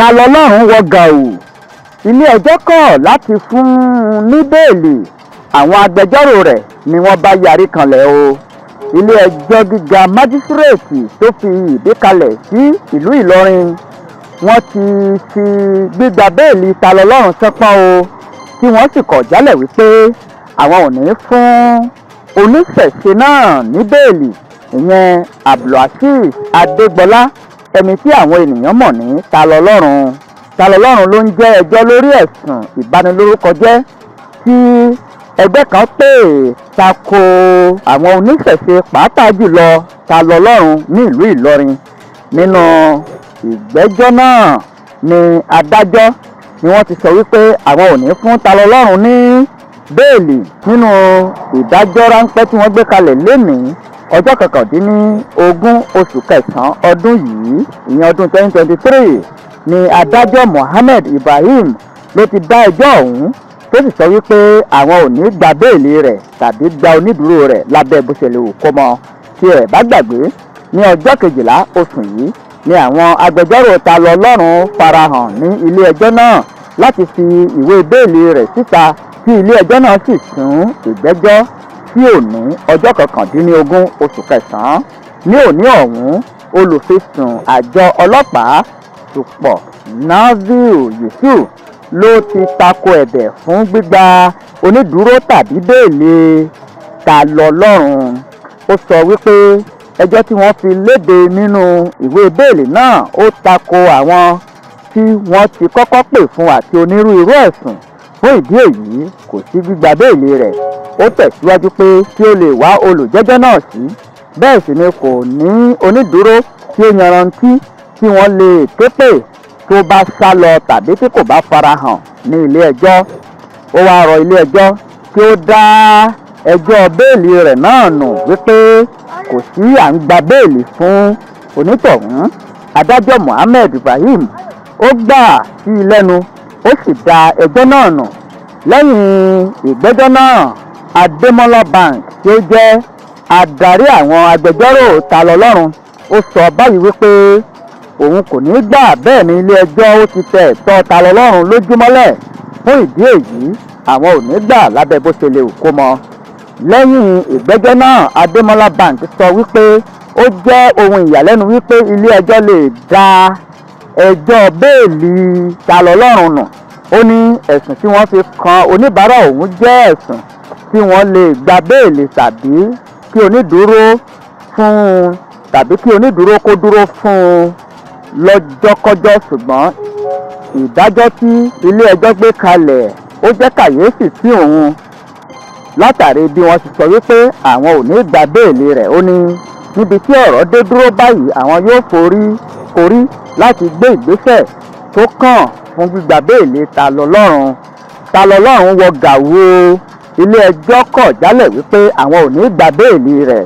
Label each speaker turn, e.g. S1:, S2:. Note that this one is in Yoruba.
S1: Ta-lọ́lọ́run wọ gàù, ilé-ẹjọ́ kọ̀ láti fún un ní bẹ́ẹ̀lì. Àwọn agbẹjọ́rò rẹ̀ ni wọ́n bá yarí kanlẹ̀ o. Ilé-ẹjọ́ gíga májísrèètì tó fi ìdí kalẹ̀ sí ìlú Ìlọrin, wọ́n ti fi gbígba bẹ́ẹ̀lì Ta-lọ́lọ́run ṣánpọ́n o, tí wọ́n sì kọ̀ jálẹ̀ wípé àwọn ò ní í fún oníṣẹ̀ṣe náà ní bẹ́ẹ̀lì, ìyẹn Abdulwasis Adégbọlá, ẹni tí àwọn ènìyàn mọ̀ ní Ta-lọ́lọ́run. Ta-lọ́lọ́run ló ń jẹ́ ẹjọ́ lórí ẹ̀sùn ìbanilórúkọjẹ́ tí ẹgbẹ́ kan pè ta ko àwọn oníṣẹ̀ṣe, pàápàá jùlọ Ta-lọ́lọ́run ní ìlú Ìlọrin. Nínú ìgbẹ́jọ́ náà ni adájọ́ ni wọ́n ti sọ wípé àwọn ò ní fún Ta-lọ́lọ́run ní bẹ́ẹ̀lì. Nínú ìdájọ́ ráńpẹ́ tí wọ́n gbé kalẹ̀ lénìí, ọjọ́ 19 oṣù kẹsàn-án ọdún yìí, ìyẹn ọdún 2023, ni adájọ́ Mohammed Ibrahim ló ti dá ẹjọ́ ọ̀hún, tó sì sọ wípé àwọn ò ní gba bẹ́ẹ̀lì rẹ̀ tàbí gba onídùúró rẹ̀ lábẹ́ bó ṣe lè wù kó mọ. Tí ẹ bá gbàgbé, ní ọjọ́ 12 oṣù yìí ni àwọn agbẹjọ́rò Ta-lọ́lọ́run farahàn ní ilé-ẹjọ́ náà láti fi ìwé bẹ́ẹ̀lì rẹ̀ síta, tí ilé-ẹjọ́ náà sì sún ìgbẹ́jọ́ sí òní, ọjọ́ 19 oṣù kẹsàn-án. Ní òní ọ̀hún, olùfisùn àjọ ọlọ́pàá Dúpọ̀ Nafiu Yusuf ló ti tako ẹ̀bẹ̀ fún gbígba onídùúró tàbí bẹ́ẹ̀lì Ta-lọ́lọ́run. Ó sọ wípé ẹjọ́ tí wọ́n fi léde nínú ìwé bẹ́ẹ̀lì náà, ó tako àwọn tí wọ́n ti kọ́kọ́ pè fún àti onírúurú ẹ̀sùn. Fún ìdí èyí, kò sí gbígba bẹ́ẹ̀lì rẹ̀. Ó tẹ̀síwájú pé kí ó lè wá olùjẹ́jọ́ náà sí, bẹ́ẹ̀ sì ni kò ní onídùúró tí ó yanrantí tí wọ́n lè ké pè tó bá sá lọ tàbí tí kò bá farahàn ní ilé-ẹjọ́. Ó wáá rọ ilé-ẹjọ́ kí ó dá ẹjọ́ bẹ́ẹ̀lì rẹ̀ náà nù, wípé kò sí à ń gba bẹ́ẹ̀lì fún onítọ̀hún. Adájọ́ Mohammed Ibrahim ó gbà sí i lẹ́nu, ó sì dá ẹjọ́ náà nù. Lẹ́yìn ìgbẹ́jọ́ náà, Adémọlá Bank, tí ó jẹ́ adarí àwọn agbẹjọ́rò Ta-lọ́lọ́run, ó sọ báyìí wípé òun kò ní í gbà. Bẹ́ẹ̀ ni ilé-ẹjọ́ ó ti tẹ ẹ̀tọ́ Ta-lọ́lọ́run lójúmọ́lẹ̀. Fún ìdí èyí, àwọn ò ní gbà lábẹ́ bó ṣe lè wù kó mọ. Lẹ́yìn ìgbẹ́jọ́ náà, Adémọlá Bank sọ wípé ó jẹ́ ohun ìyàlẹ́nu wípé ilé-ẹjọ́ lè dá ẹjọ́ bẹ́ẹ̀lì Ta-lọ́lọ́run nù. Ó ní ẹ̀sùn tí wọ́n fi kan oníbàárà òun jẹ́ ẹ̀sùn tí wọ́n lè gba bẹ́ẹ̀lì tàbí kí onídùúró fún un tàbí kí onídùúró kó dúró fún un lọ́jọ́kọ́jọ́, ṣùgbọ́n ìdájọ́ tí ilé-ẹjọ́ gbé kalẹ̀, ó jẹ́ kàyéfì sí òun látàrí bí wọ́n ti sọ wípé àwọn ò ní gba bẹ́ẹ̀lì rẹ̀. Ó ní níbi tí ọ̀rọ̀ dé dúró báyìí, àwọn yóò forí korí láti gbé ìgbésẹ̀ tó kàn fún gbígba bẹ́ẹ̀lì Ta-lọ́lọ́run. Ta-lọ́lọ́run wọ gàù o, ilé-ẹjọ́ kọ̀ jálẹ̀ wípé àwọn ò ní gba bẹ́ẹ̀lì rẹ̀.